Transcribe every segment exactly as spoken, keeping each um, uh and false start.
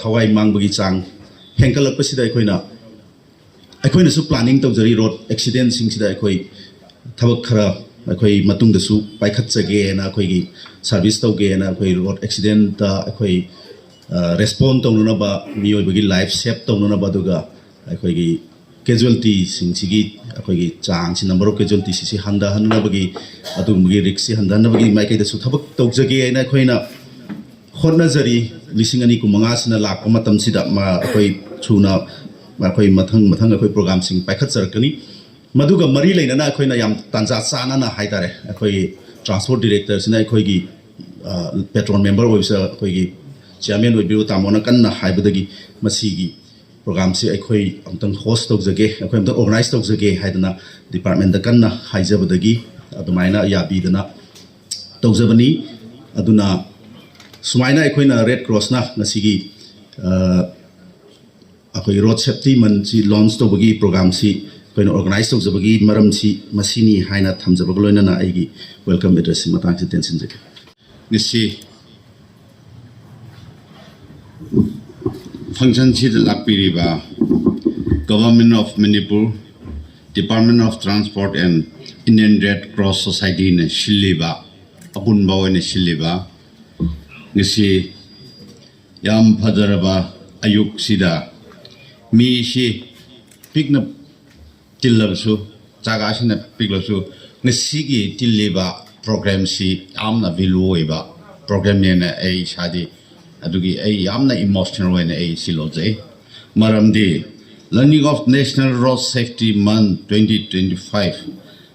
ꯊꯋꯥꯏ ꯃꯥꯡꯕꯒꯤ ꯆꯥꯡ ꯍꯦꯟꯒꯠꯂꯛꯄꯁꯤꯗ ꯑꯩꯈꯣꯏꯅ, ꯑꯩꯈꯣꯏꯅꯁꯨ planning ꯇꯧꯖꯔꯤ꯫ Road accident ꯁꯤꯡꯁꯤꯗ ꯑꯩꯈꯣꯏ ꯊꯕꯛ ꯈꯔ ꯑꯩꯈꯣꯏ ꯃꯇꯨꯡꯗꯁꯨ ꯄꯥꯏꯈꯠꯆꯒꯦꯅ, ꯑꯩꯈꯣꯏꯒꯤ service ꯇꯧꯒꯦꯅ, ꯑꯩꯈꯣꯏ road accident ꯇ ꯑꯩꯈꯣꯏ respond ꯇꯧꯅꯅꯕ, ꯃꯤꯑꯣꯏꯕꯒꯤ life save ꯇꯧꯅꯅꯕ, ꯑꯗꯨꯒ ꯑꯩꯈꯣꯏꯒꯤ casualty ꯁꯤꯡꯁꯤꯒꯤ, ꯑꯩꯈꯣꯏꯒꯤ ꯆꯥꯡꯁꯤ, number of casualty ꯁꯤꯁꯤ ꯍꯟꯊꯍꯟꯅꯕꯒꯤ, ꯑꯗꯨꯒꯨꯝꯕꯒꯤ risk ꯁꯤ ꯍꯟꯊꯍꯟꯅꯕꯒꯤ ꯃꯥꯏꯀꯩꯗꯁꯨ ꯊꯕꯛ ꯇꯧꯖꯒꯦ ꯍꯥꯏꯅ ꯑꯩꯈꯣꯏꯅ ꯍꯣꯠꯅꯖꯔꯤ꯫ ꯂꯤꯁꯤꯡ ꯑꯅꯤ ꯀꯨꯟꯃꯉꯥꯁꯤꯅ ꯂꯥꯛꯄ ꯃꯇꯝꯁꯤꯗ ꯃ-, ꯑꯩꯈꯣꯏ ꯊꯨꯅ, ꯑꯩꯈꯣꯏ ꯃꯊꯪ ꯃꯊꯪ ꯑꯩꯈꯣꯏ program ꯁꯤꯡ ꯄꯥꯏꯈꯠꯆꯔꯛꯀꯅꯤ꯫ ꯃꯗꯨꯒ ꯃꯔꯤ ꯂꯩꯅꯅ ꯑꯩꯈꯣꯏꯅ ꯌꯥꯝ ꯇꯥꯟꯖꯥ ꯆꯥꯅꯅ ꯍꯥꯏꯇꯥꯔꯦ, ꯑꯩꯈꯣꯏꯒꯤ transport director ꯁꯤꯅ ꯑꯩꯈꯣꯏꯒꯤ, ꯑ, patron member ꯑꯣꯏꯕꯁꯤꯗ ꯑꯩꯈꯣꯏꯒꯤ chairman ꯑꯣꯏꯕꯤꯔꯤꯕ ꯇꯥꯃꯣꯅ ꯀꯟꯅ ꯍꯥꯏꯕꯗꯒꯤ ꯃꯁꯤꯒꯤ program ꯁꯤ ꯑꯩꯈꯣꯏ ꯑꯝꯇꯪ host ꯇꯧꯖꯒꯦ, ꯑꯩꯈꯣꯏ ꯑꯝꯇꯪ organize ꯇꯧꯖꯒꯦ ꯍꯥꯏꯗꯅ department ꯇ ꯀꯟꯅ ꯍꯥꯏꯖꯕꯗꯒꯤ ꯑꯗꯨꯃꯥꯏꯅ ꯌꯥꯕꯤꯗꯅ ꯇꯧꯖꯕꯅꯤ꯫ ꯑꯗꯨꯅ ꯁꯨꯃꯥꯏꯅ ꯑꯩꯈꯣꯏꯅ Red Cross ꯅ ꯉꯁꯤꯒꯤ, ꯑ, ꯑꯩꯈꯣꯏꯒꯤ Road Safety Month ꯁꯤ launch ꯇꯧꯕꯒꯤ program ꯁꯤ ꯑꯩꯈꯣꯏꯅ organize ꯇꯧꯖꯕꯒꯤ ꯃꯔꯝꯁꯤ ꯃꯁꯤꯅꯤ ꯍꯥꯏꯅ ꯊꯝꯖꯕꯒ ꯂꯣꯏꯅꯅ ꯑꯩꯒꯤ welcome address ꯁꯤ ꯃꯇꯥꯡꯁꯤꯗ ꯇꯦꯟꯁꯤꯟꯖꯒꯦ꯫ ꯉꯁꯤ function ꯁꯤꯗ ꯂꯥꯛꯄꯤꯔꯤꯕ Government of Manipur, Department of Transport and Indian Red Cross Society ꯅ ꯁꯤꯜꯂꯤꯕ, ꯑꯄꯨꯟꯕ ꯑꯣꯏꯅ ꯁꯤꯜꯂꯤꯕ, ꯉꯁꯤ ꯌꯥꯝ ꯐꯖꯔꯕ ꯑꯌꯨꯛꯁꯤꯗ ꯃꯤꯁꯤ ꯄꯤꯛꯅ ꯇꯤꯜꯂꯕꯁꯨ, ꯖꯒꯥꯁꯤꯅ ꯄꯤꯛꯂꯕꯁꯨ, ꯉꯁꯤꯒꯤ ꯇꯤꯜꯂꯤꯕ program ꯁꯤ ꯌꯥꯝꯅ value ꯑꯣꯏꯕ program ꯅꯦꯅ ꯑꯩ ꯏꯁꯥꯗꯤ, ꯑꯗꯨꯒꯤ ꯑꯩ ꯌꯥꯝꯅ emotional ꯑꯣꯏꯅ ꯑꯩ ꯁꯤ ꯂꯧꯖꯩ꯫ ꯃꯔꯝꯗꯤ Launching of National Road Safety Month twenty twenty-five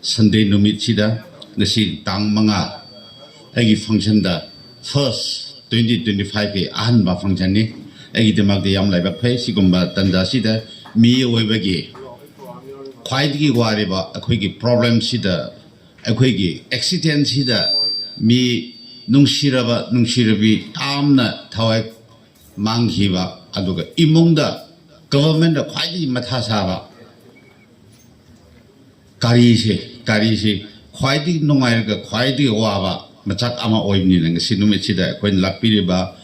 Sunday ꯅꯨꯃꯤꯠꯁꯤꯗ, ꯉꯁꯤ ꯇꯥꯡ ꯃꯉꯥ, ꯑꯩꯒꯤ function ꯗ first twenty twenty-five ꯀꯤ ꯑꯍꯥꯟꯕ function ꯅꯤ꯫ ꯑꯩꯒꯤꯗꯃꯛꯇ ꯌꯥꯝ ꯂꯥꯏꯕꯛ ꯐꯩ꯫ ꯁꯤꯒꯨꯝꯕ ꯇꯥꯟꯖꯥꯁꯤꯗ ꯃꯤꯑꯣꯏꯕꯒꯤ ꯈ꯭ꯋꯥꯏꯗꯒꯤ ꯋꯥꯔꯤꯕ ꯑꯩꯈꯣꯏꯒꯤ problem ꯁꯤꯗ, ꯑꯩꯈꯣꯏꯒꯤ accident ꯁꯤꯗ ꯃꯤ ꯅꯨꯡꯁꯤꯔꯕ, ꯅꯨꯡꯁꯤꯔꯕꯤ ꯌꯥꯝꯅ ꯊꯋꯥꯏ ꯃꯥꯡꯈꯤꯕ, ꯑꯗꯨꯒ ꯏꯃꯨꯡꯗ government ꯅ ꯈ꯭ꯋꯥꯏꯗꯒꯤ ꯃꯊꯥ ꯁꯥꯕ, ꯒꯥꯔꯤꯁꯦ, ꯒꯥꯔꯤꯁꯦ ꯈ꯭ꯋꯥꯏꯗꯒꯤ ꯅꯨꯡꯉꯥꯏꯔꯒ ꯈ꯭ꯋꯥꯏꯗꯒꯤ ꯋꯥꯕ ꯃꯆꯥꯛ ꯑꯃ ꯑꯣꯏꯕꯅꯤꯅ, ꯉꯁꯤ ꯅꯨꯃꯤꯠꯁꯤꯗ ꯑꯩꯈꯣꯏꯅ ꯂꯥꯛꯄꯤꯔꯤꯕ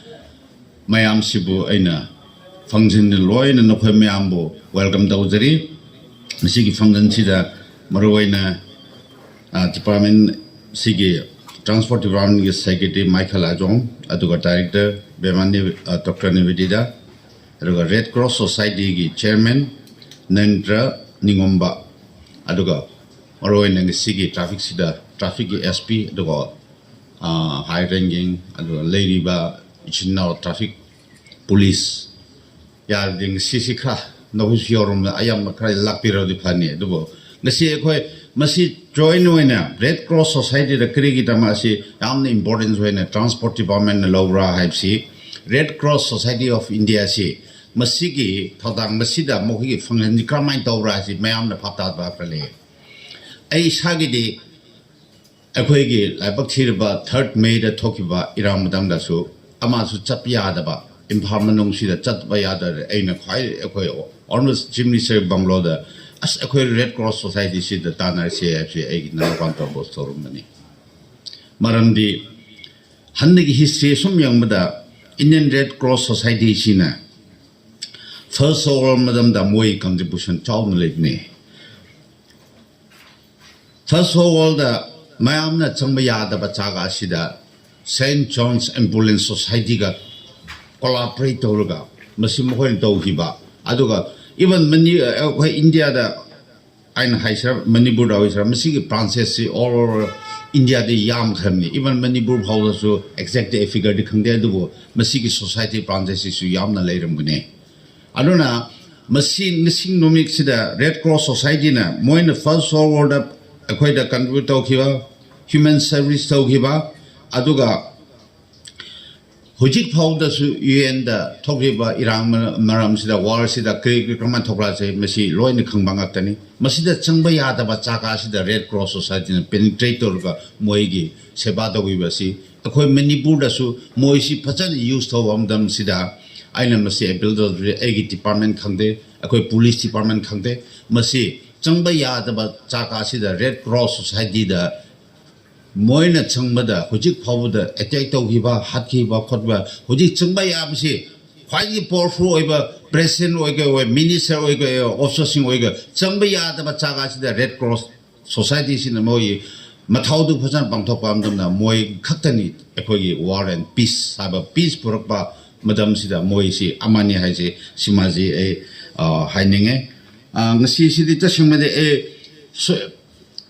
ꯃꯌꯥꯝꯁꯤꯕꯨ ꯑꯩꯅ ꯐꯪꯖꯤꯟꯅ ꯂꯣꯏꯅ ꯅꯈꯣꯏ ꯃꯌꯥꯝꯕꯨ welcome ꯇꯧꯖꯔꯤ꯫ ꯃꯁꯤꯒꯤ ꯐꯪꯖꯟꯁꯤꯗ ꯃꯔꯨꯑꯣꯏꯅ, ꯑ, department ꯁꯤꯒꯤ transport department ꯒꯤ secretary ꯃꯥꯏꯈꯜ ꯑꯖꯣꯡ, ꯑꯗꯨꯒ director ꯕꯦꯃꯥꯅꯤ, ꯑ, doctor ꯅꯤꯕꯦꯗꯤꯇꯥ, ꯑꯗꯨꯒ Red Cross Society ꯒꯤ chairman ꯅꯔꯦꯟꯗ꯭ꯔ ꯅꯤꯉꯣꯝꯕ, ꯑꯗꯨꯒ ꯃꯔꯨꯑꯣꯏꯅ ꯉꯁꯤꯒꯤ traffic ꯁꯤꯗ traffic ꯀꯤ S P, ꯑꯗꯨꯒ, ꯑ, high ranking, ꯑꯗꯨꯒ ꯂꯩꯔꯤꯕ ꯏꯆꯤꯟ ꯏꯅꯥꯎ traffic police, ꯌꯥꯔꯗꯤ ꯉꯁꯤꯁꯤ ꯈꯔ ꯅꯈꯣꯏꯁꯨ ꯌꯥꯎꯔꯝꯅ ꯑꯌꯥꯝꯕ ꯈꯔ ꯂꯥꯛꯄꯤꯔꯗꯤ ꯐꯅꯤ꯫ ꯑꯗꯨꯕꯨ ꯉꯁꯤ ꯑꯩꯈꯣꯏ ꯃꯁꯤ join ꯑꯣꯏꯅ Red Cross Society ꯗ ꯀꯔꯤꯒꯤꯗꯃꯛ ꯑꯁꯤ ꯌꯥꯝꯅ importance ꯑꯣꯏꯅ transport department ꯅ ꯂꯧꯕ꯭ꯔꯥ ꯍꯥꯏꯕꯁꯤ, Red Cross Society of India ꯁꯤ ꯃꯁꯤꯒꯤ ꯊꯧꯗꯥꯡ, ꯃꯁꯤꯗ ꯃꯈꯣꯏꯒꯤ function ꯁꯤ ꯀꯔꯝꯍꯥꯏꯅ ꯇꯧꯕ꯭ꯔꯥ ꯍꯥꯏꯁꯤ ꯃꯌꯥꯝꯅ ꯚꯥꯞ ꯇꯥꯗꯕ ꯈꯔ ꯂꯩ꯫ ꯑꯩ ꯏꯁꯥꯒꯤꯗꯤ ꯑꯩꯈꯣꯏꯒꯤ ꯂꯥꯏꯕꯛ ꯊꯤꯔꯕ third May ꯗ ꯊꯣꯛꯈꯤꯕ ꯏꯔꯥꯡ ꯃꯇꯝꯗꯁꯨ ꯑꯃꯁꯨ ꯆꯠꯄ ꯌꯥꯗꯕ, ꯏꯝꯐꯥꯜ ꯃꯅꯨꯡꯁꯤꯗ ꯆꯠꯄ ꯌꯥꯗꯔꯦ꯫ ꯑꯩꯅ ꯈ꯭ꯋꯥꯏ, ꯑꯩꯈꯣꯏ almost Chief Minister bungalow ꯗ, "ꯑꯁ, ꯑꯩꯈꯣꯏ Red Cross Society ꯁꯤꯗ ꯇꯥꯟꯅꯔꯁꯦ" ꯍꯥꯏꯕꯁꯤ ꯑꯩꯒꯤ ꯅꯅꯥꯎꯄꯥꯅ propose ꯇꯧꯔꯝꯕꯅꯤ꯫ ꯃꯔꯝꯗꯤ ꯍꯟꯗꯛꯀꯤ history ꯁꯨꯝ ꯌꯦꯡꯕꯗ Indian Red Cross Society ꯁꯤꯅ First World War ꯃꯇꯝꯗ ꯃꯣꯏ contribution ꯆꯥꯎꯅ ꯂꯩꯕꯅꯤ꯫ First World War ꯗ ꯃꯌꯥꯝꯅ ꯆꯪꯕ ꯌꯥꯗꯕ ꯖꯒꯥ ꯑꯁꯤꯗ Saint John's Ambulance Society ꯒ collaborate ꯇꯧꯔꯒ ꯃꯁꯤ ꯃꯈꯣꯏꯅ ꯇꯧꯈꯤꯕ, ꯑꯗꯨꯒ even ꯃꯅꯤ-, ꯑꯩꯈꯣꯏ ꯏꯟꯗꯤꯌꯥꯗ ꯑꯩꯅ ꯍꯥꯏꯁꯤꯔꯥ, ꯃꯅꯤꯄꯨꯔꯗ ꯑꯣꯏꯁꯤꯔꯥ, ꯃꯁꯤꯒꯤ branches ꯁꯤ all over ꯏꯟꯗꯤꯌꯥꯗ ꯌꯥꯝꯈ꯭ꯔꯕꯅꯤ꯫ Even ꯃꯅꯤꯄꯨꯔ ꯐꯥꯎꯗꯁꯨ exact figure ꯗꯤ ꯈꯪꯗꯦ, ꯑꯗꯨꯕꯨ ꯃꯁꯤꯒꯤ society branches ꯁꯤꯁꯨ ꯌꯥꯝꯅ ꯂꯩꯔꯝꯒꯅꯤ꯫ ꯑꯗꯨꯅ ꯃꯁꯤ ꯉꯁꯤ ꯅꯨꯃꯤꯠꯁꯤꯗ Red Cross Society ꯅ ꯃꯣꯏꯅ First World War ꯗ ꯑꯩꯈꯣꯏꯗ contribute ꯇꯧꯈꯤꯕ, human service ꯇꯧꯈꯤꯕ, ꯑꯗꯨꯒ ꯍꯧꯖꯤꯛ ꯐꯥꯎꯗꯁꯨ U N ꯗ ꯊꯣꯛꯂꯤꯕ ꯏꯔꯥꯡ ꯃꯔ-, ꯃꯔꯝꯁꯤꯗ, war ꯁꯤꯗ ꯀꯔꯤ ꯀꯔꯤ ꯀꯔꯝꯍꯥꯏꯅ ꯊꯣꯛꯂꯛꯁꯦ, ꯃꯁꯤ ꯂꯣꯏꯅ ꯈꯪꯕ ꯉꯥꯛꯇꯅꯤ꯫ ꯃꯁꯤꯗ ꯆꯪꯕ ꯌꯥꯗꯕ ꯖꯒꯥꯁꯤꯗ Red Cross Society ꯅ penetrate ꯇꯧꯔꯒ ꯃꯣꯏꯒꯤ ꯁꯦꯕꯥ ꯇꯧꯕꯤꯕ ꯑꯁꯤ ꯑꯩꯈꯣꯏ ꯃꯅꯤꯄꯨꯔꯗꯁꯨ ꯃꯣꯏꯁꯤ ꯐꯖꯅ use ꯇꯧꯕ ꯃꯇꯝꯁꯤꯗ ꯑꯩꯅ ꯃꯁꯤ appeal ꯇꯧꯖꯔꯤ꯫ ꯑꯩꯒꯤ department ꯈꯪꯗꯦ, ꯑꯩꯈꯣꯏ police department ꯈꯪꯗꯦ, ꯃꯁꯤ ꯆꯪꯕ ꯌꯥꯗꯕ ꯖꯒꯥꯁꯤꯗ Red Cross Society ꯗ ꯃꯣꯏꯅ ꯆꯪꯕꯗ ꯍꯧꯖꯤꯛ ꯐꯥꯎꯕꯗ ꯑꯦꯇꯦꯛ ꯇꯧꯈꯤꯕ, ꯍꯥꯠꯈꯤꯕ ꯈꯣꯠꯄ, ꯍꯧꯖꯤꯛ ꯆꯪꯕ ꯌꯥꯕꯁꯤ ꯈ꯭ꯋꯥꯏꯗꯒꯤ ꯄꯥꯋꯔꯐꯨꯜ ꯑꯣꯏꯕ ꯄ꯭ꯔꯦꯁꯤꯗꯦꯟ ꯑꯣꯏꯒꯦ ꯑꯣꯏ, ꯃꯤꯅꯤꯁꯇꯔ ꯑꯣꯏꯒꯦ ꯑꯣꯏ, ꯑꯣꯐꯤꯁꯔꯁꯤꯡ ꯑꯣꯏꯒꯦ, ꯆꯪꯕ ꯌꯥꯗꯕ ꯖꯒꯥꯁꯤꯗ ꯔꯦꯗ ꯀ꯭ꯔꯣꯁ ꯁꯣꯁꯥꯏꯇꯤꯁꯤꯅ ꯃꯣꯏꯒꯤ ꯃꯊꯧꯗꯨ ꯐꯖꯅ ꯄꯥꯡꯊꯣꯛꯄ ꯃꯇꯝꯗ ꯃꯣꯏ ꯈꯛꯇꯅꯤ ꯑꯩꯈꯣꯏꯒꯤ ꯋꯥꯔ ꯑꯦꯟ ꯄꯤꯁ ꯍꯥꯏꯕ ꯄꯤꯁ ꯄꯨꯔꯛꯄ ꯃꯇꯝꯁꯤꯗ ꯃꯣꯏꯁꯤ ꯑꯃꯅꯤ ꯍꯥꯏꯁꯦ ꯁꯤꯃꯁꯤ ꯑꯩ ꯑ, ꯍꯥꯏꯅꯤꯡꯉꯦ꯫ ꯑ, ꯉꯁꯤꯁꯤꯗꯤ ꯇꯁꯦꯡꯕꯗꯤ ꯑꯩ ꯁꯣ-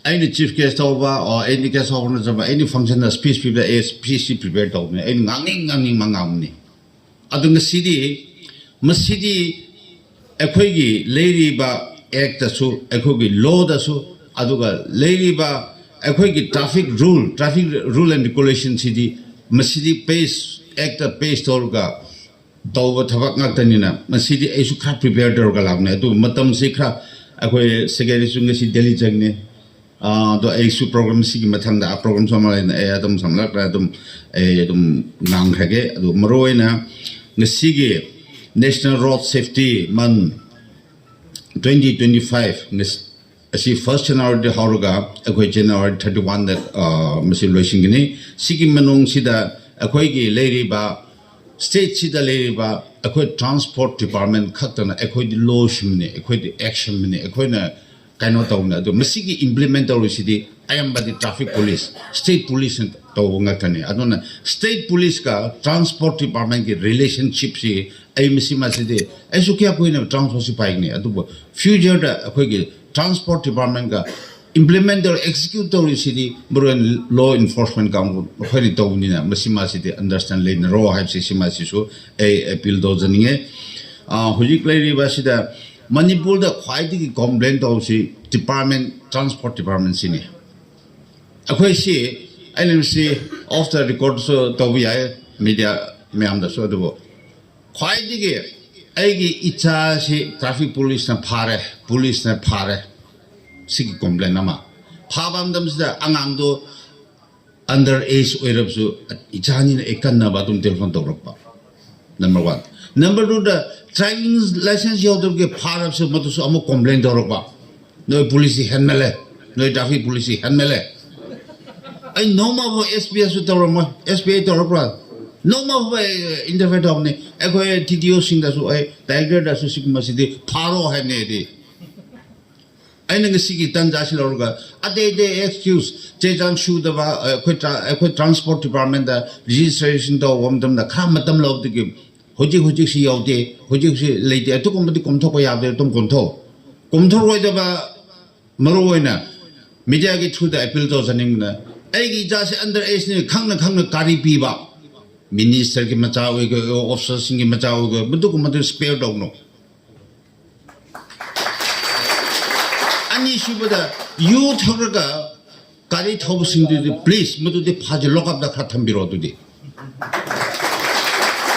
ꯑꯩꯅ ꯆꯤꯐ ꯒꯦꯁ ꯇꯧꯕ ꯑꯣ ꯑꯩꯅ ꯒꯦꯁ ꯇꯧꯕ ꯅꯠꯇꯕ ꯑꯩꯅ ꯐꯪꯁꯟꯗ ꯁ꯭ꯄꯤꯁ ꯄꯤꯕꯗ ꯑꯩ ꯁ꯭ꯄꯤꯁꯁꯤ ꯄ꯭ꯔꯤꯄꯦꯌꯔ ꯇꯧꯕꯅꯦ꯫ ꯑꯩꯅ ꯉꯥꯡꯅꯤꯡ ꯉꯥꯡꯅꯤꯡꯕ ꯉꯥꯡꯕꯅꯤ꯫ ꯑꯗꯨ ꯉꯁꯤꯗꯤ ꯃꯁꯤꯗꯤ ꯑꯩꯈꯣꯏꯒꯤ ꯂꯩꯔꯤꯕ ꯑꯦꯛꯇꯁꯨ, ꯑꯩꯈꯣꯏꯒꯤ ꯂꯣꯗꯁꯨ, ꯑꯗꯨꯒ ꯂꯩꯔꯤꯕ ꯑꯩꯈꯣꯏꯒꯤ traffic rule, traffic rule and ꯔꯤꯒꯨꯂꯦꯁꯟꯁꯤꯗꯤ ꯃꯁꯤꯗꯤ ꯄꯦꯁ ꯑꯦꯛꯇ ꯄꯦꯁ ꯇꯧꯔꯒ ꯇꯧꯕ ꯊꯕꯛ ꯉꯥꯛꯇꯅꯤꯅ ꯃꯁꯤꯗꯤ ꯑꯩꯁꯨ ꯈꯔ ꯄ꯭ꯔꯤꯄꯦꯌꯔ ꯇꯧꯔꯒ ꯂꯥꯛꯄꯅꯦ꯫ ꯑꯗꯨꯕꯨ ꯃꯇꯝꯁꯤ ꯈꯔ ꯑꯩꯈꯣꯏ ꯁꯦꯀ꯭ꯔꯦꯇꯔꯤꯁꯨ ꯉꯁꯤ ꯗꯦꯜꯂꯤ ꯆꯪꯉꯦ꯫ ꯑꯥ, ꯑꯗꯣ ꯑꯩꯁꯨ ꯄ꯭ꯔꯣꯒ꯭ꯔꯥꯝꯁꯤꯒꯤ ꯃꯊꯪꯗ ꯑꯥ ꯄ꯭ꯔꯣꯒ꯭ꯔꯥꯝꯁꯨ ꯑꯃ ꯂꯩꯅ ꯑꯩ ꯑꯗꯨꯝ ꯁꯝꯂꯛꯇ꯭ꯔꯦ, ꯑꯗꯨꯝ ꯑꯩ ꯑꯗꯨꯝ ꯉꯥꯡꯈ꯭ꯔꯒꯦ꯫ ꯑꯗꯨ ꯃꯔꯨꯑꯣꯏꯅ ꯉꯁꯤꯒꯤ ꯅꯦꯁꯅꯦꯜ ꯔꯣꯗ ꯁꯦꯐꯇꯤ ꯃꯟ ꯇ꯭ꯋꯦꯟꯇꯤ ꯇ꯭ꯋꯦꯟꯇꯤ ꯐꯥꯏꯚ ꯑꯁꯤ ꯐꯥꯔꯁ ꯖꯅꯋꯥꯔꯤꯗ ꯍꯧꯔꯒ ꯑꯩꯈꯣꯏ ꯖꯅꯋꯥꯔꯤ ꯊꯥꯔꯇꯤ ꯋꯥꯟꯗ ꯃꯁꯤ ꯂꯣꯏꯁꯤꯟꯒꯅꯤ꯫ ꯁꯤꯒꯤ ꯃꯅꯨꯡꯁꯤꯗ ꯑꯩꯈꯣꯏꯒꯤ ꯂꯩꯔꯤꯕ ꯁ꯭ꯇꯦꯠꯁꯤꯗ ꯂꯩꯔꯤꯕ ꯑꯩꯈꯣꯏ ꯇ꯭ꯔꯥꯟꯁꯄꯣꯔꯠ ꯗꯤꯄꯥꯔꯠꯃꯦꯟ ꯈꯛꯇꯅ ꯑꯩꯈꯣꯏꯗꯤ ꯂꯣ ꯁꯤꯟꯕꯅꯤ, ꯑꯩꯈꯣꯏꯗꯤ ꯑꯦꯛꯁꯟꯕꯅꯤ, ꯑꯩꯈꯣꯏꯅ ꯀꯩꯅꯣ ꯇꯧꯕꯅꯤ꯫ ꯑꯗꯣ ꯃꯁꯤꯒꯤ ꯏꯝꯄ꯭ꯂꯤꯃꯦꯟ ꯇꯧꯔꯤꯁꯤꯗꯤ ꯑꯌꯥꯝꯕꯗꯤ ꯇ꯭ꯔꯥꯐꯤꯛ ꯄꯨꯂꯤꯁ, ꯁ꯭ꯇꯦꯠ ꯄꯨꯂꯤꯁꯅ ꯇꯧꯕ ꯉꯥꯛꯇꯅꯤ꯫ ꯑꯗꯨꯅ ꯁ꯭ꯇꯦꯠ ꯄꯨꯂꯤꯁꯀ ꯇ꯭ꯔꯥꯟꯁꯄꯣꯔꯠ ꯗꯤꯄꯥꯔꯠꯃꯦꯟꯒꯤ ꯔꯤꯂꯦꯁꯟꯁꯤꯞꯁꯤ ꯑꯩ ꯃꯁꯤ ꯃꯁꯤꯗꯤ ꯑꯩꯁꯨ ꯀꯌꯥ ꯀꯨꯏꯅ ꯇ꯭ꯔꯥꯟꯁꯄꯣꯔꯠꯁꯤ ꯄꯥꯏꯒꯅꯤ, ꯑꯗꯨꯕꯨ ꯐ꯭ꯌꯨꯆꯔꯗ ꯑꯩꯈꯣꯏꯒꯤ ꯇ꯭ꯔꯥꯟꯁꯄꯣꯔꯠ ꯗꯤꯄꯥꯔꯠꯃꯦꯟꯒ ꯏꯝꯄ꯭ꯂꯤꯃꯦꯟ ꯇꯧꯔ ꯑꯦꯛꯁꯤꯀ꯭ꯌꯨꯠ ꯇꯧꯔꯤꯁꯤꯗꯤ ꯃꯔꯨꯑꯣꯏꯅ ꯂꯣ ꯏꯟꯐꯣꯔꯁꯃꯦꯟ ꯀꯥꯡꯕꯨ ꯃꯈꯣꯏꯅ ꯇꯧꯕꯅꯤꯅ ꯃꯁꯤ ꯃꯁꯤꯗꯤ ꯑꯟꯗꯔꯁꯇꯦꯟ ꯂꯩꯅꯔꯣ ꯍꯥꯏꯕꯁꯤ ꯁꯤ ꯃꯁꯤꯁꯨ ꯑꯩ ꯑꯦꯄꯤꯜ ꯇꯧꯖꯅꯤꯡꯉꯦ꯫ ꯑꯥ, ꯍꯧꯖꯤꯛ ꯂꯩꯔꯤꯕ ꯑꯁꯤꯗ ꯃꯅꯤꯄꯨꯔꯗ ꯈ꯭ꯋꯥꯏꯗꯒꯤ ꯀꯣꯝꯄ꯭ꯂꯦꯟ ꯇꯧꯕꯁꯤ ꯗꯤꯄꯥꯔꯠꯃꯦꯟ, ꯇ꯭ꯔꯥꯟꯁꯄꯣꯔꯠ ꯗꯤꯄꯥꯔꯠꯃꯦꯟꯁꯤꯅꯤ꯫ ꯑꯩꯈꯣꯏꯁꯤ ꯑꯩꯅ ꯃꯁꯤ ꯑꯣꯐ ꯗ ꯔꯦꯀꯣꯔꯗꯁꯨ ꯇꯧꯕ ꯌꯥꯏ, ꯃꯤꯗꯤꯌꯥ ꯃꯌꯥꯝꯗꯁꯨ꯫ ꯑꯗꯨꯕꯨ ꯈ꯭ꯋꯥꯏꯗꯒꯤ ꯑꯩꯒꯤ ꯏꯆꯥꯁꯤ ꯇ꯭ꯔꯥꯐꯤꯛ ꯄꯨꯂꯤꯁꯅ ꯐꯥꯔꯦ, ꯄꯨꯂꯤꯁꯅ ꯐꯥꯔꯦ, ꯁꯤꯒꯤ ꯀꯣꯝꯄ꯭ꯂꯦꯟ ꯑꯃ꯫ ꯐꯥꯕ ꯃꯇꯝꯁꯤꯗ ꯑꯉꯥꯡꯗꯣ ꯑꯟꯗꯔ ꯑꯦꯖ ꯑꯣꯏꯔꯕꯁꯨ ꯏꯆꯥꯅꯤꯅ ꯑꯩ ꯀꯟꯅꯕ ꯑꯗꯨꯝ ꯇꯦꯂꯤꯐꯣꯟ ꯇꯧꯔꯛꯄ꯫ Number one. ꯅꯝꯕꯔ ꯇꯨꯗ ꯗ꯭ꯔꯥꯏꯚꯤꯡ ꯂꯥꯏꯁꯦꯟꯁ ꯌꯥꯎꯗꯕꯒꯤ ꯐꯥꯔꯕꯁꯨ ꯃꯗꯨꯁꯨ ꯑꯃꯨꯛ ꯀꯣꯝꯄ꯭ꯂꯦꯟ ꯇꯧꯔꯛꯄ, "ꯅꯣꯏ ꯄꯨꯂꯤꯁꯁꯤ ꯍꯦꯟꯃꯜꯂꯦ, ꯅꯣꯏ ꯇ꯭ꯔꯥꯐꯤꯛ ꯄꯨꯂꯤꯁꯁꯤ ꯍꯦꯟꯃꯜꯂꯦ"꯫ ꯑꯩ ꯅꯣꯡꯃꯐꯥꯎ S P ꯑꯦꯁꯁꯨ ꯇꯧꯔꯝꯃꯣꯏ꯫ S P I ꯇꯧꯔꯛꯄ꯭ꯔꯥ? ꯅꯣꯡꯃꯐꯥꯎ ꯑꯩ ꯏꯟꯇꯔꯐꯤꯌꯔ ꯇꯧꯕꯅꯤ꯫ ꯑꯩꯈꯣꯏ ꯇꯤ ꯗꯤ ꯑꯣꯁꯤꯡꯗꯁꯨ, ꯑꯩ ꯗꯥꯏꯔꯦꯛꯇꯔꯗꯁꯨ ꯁꯤꯒꯨꯝꯕꯁꯤꯗꯤ ꯐꯥꯔꯣ ꯍꯥꯏꯕꯅꯤ ꯑꯩꯗꯤ꯫ ꯑꯩꯅ ꯉꯁꯤꯒꯤ ꯇꯟꯖꯥꯁꯤ ꯂꯧꯔꯒ ꯑꯇꯩ ꯑꯇꯩ ꯑꯦꯛꯁꯀ꯭ꯌꯨꯁ, ꯆꯦ ꯆꯥꯡ ꯁꯨꯗꯕ, ꯑꯩꯈꯣꯏ ꯇ꯭ꯔꯥ-, ꯑꯩꯈꯣꯏ ꯇ꯭ꯔꯥꯟꯁꯄꯣꯔꯠ ꯗꯤꯄꯥꯔꯠꯃꯦꯟꯗ ꯔꯦꯖꯤꯁꯇ꯭ꯔꯦꯁꯟ ꯇꯧꯕ ꯃꯇꯝꯗ ꯈꯔ ꯃꯇꯝ ꯂꯧꯕꯗꯒꯤ ꯍꯧꯖꯤꯛ ꯍꯧꯖꯤꯛꯁꯤ ꯌꯧꯗꯦ, ꯍꯧꯖꯤꯛꯁꯤ ꯂꯩꯇꯦ, ꯑꯗꯨꯒꯨꯝꯕꯗꯤ ꯀꯣꯝꯊꯣꯛꯄ ꯌꯥꯗꯦ, ꯑꯗꯨꯝ ꯀꯣꯝꯊꯣꯛ-, ꯀꯣꯝꯊꯣꯔꯣꯏꯗꯕ꯫ ꯃꯔꯨ ꯑꯣꯏꯅ ꯃꯤꯗꯤꯌꯥꯒꯤ ꯊ꯭ꯔꯨꯗ ꯑꯦꯄꯤꯜ ꯇꯧꯖꯅꯤꯡꯕꯅ, ꯑꯩꯒꯤ ꯏꯆꯥꯁꯦ ꯑꯟꯗꯔ ꯑꯦꯖꯅꯤ ꯈꯪꯅ ꯈꯪꯅ ꯒꯥꯔꯤ ꯄꯤꯕ, ꯃꯤꯅꯤꯁꯇꯔꯒꯤ ꯃꯆꯥ ꯑꯣꯏꯒꯦ, ꯑꯣꯐꯤꯁꯔꯁꯤꯡꯒꯤ ꯃꯆꯥ ꯑꯣꯏꯒꯦ, ꯃꯗꯨꯒꯨꯝꯕꯗꯨ ꯁ꯭ꯄꯦꯌꯔ ꯇꯧꯒꯅꯨ꯫ ꯑꯅꯤꯁꯨꯕꯗ, ꯌꯨ ꯊꯛꯂꯒ ꯒꯥꯔꯤ ꯊꯧꯕꯁꯤꯡꯗꯨꯗꯤ ꯄ꯭ꯂꯤꯖ ꯃꯗꯨꯗꯤ ꯐꯥꯖꯤꯜ, ꯂꯣꯀꯞꯇ ꯈꯔ ꯊꯝꯕꯤꯔꯣ꯫ ꯑꯗꯨꯗꯤ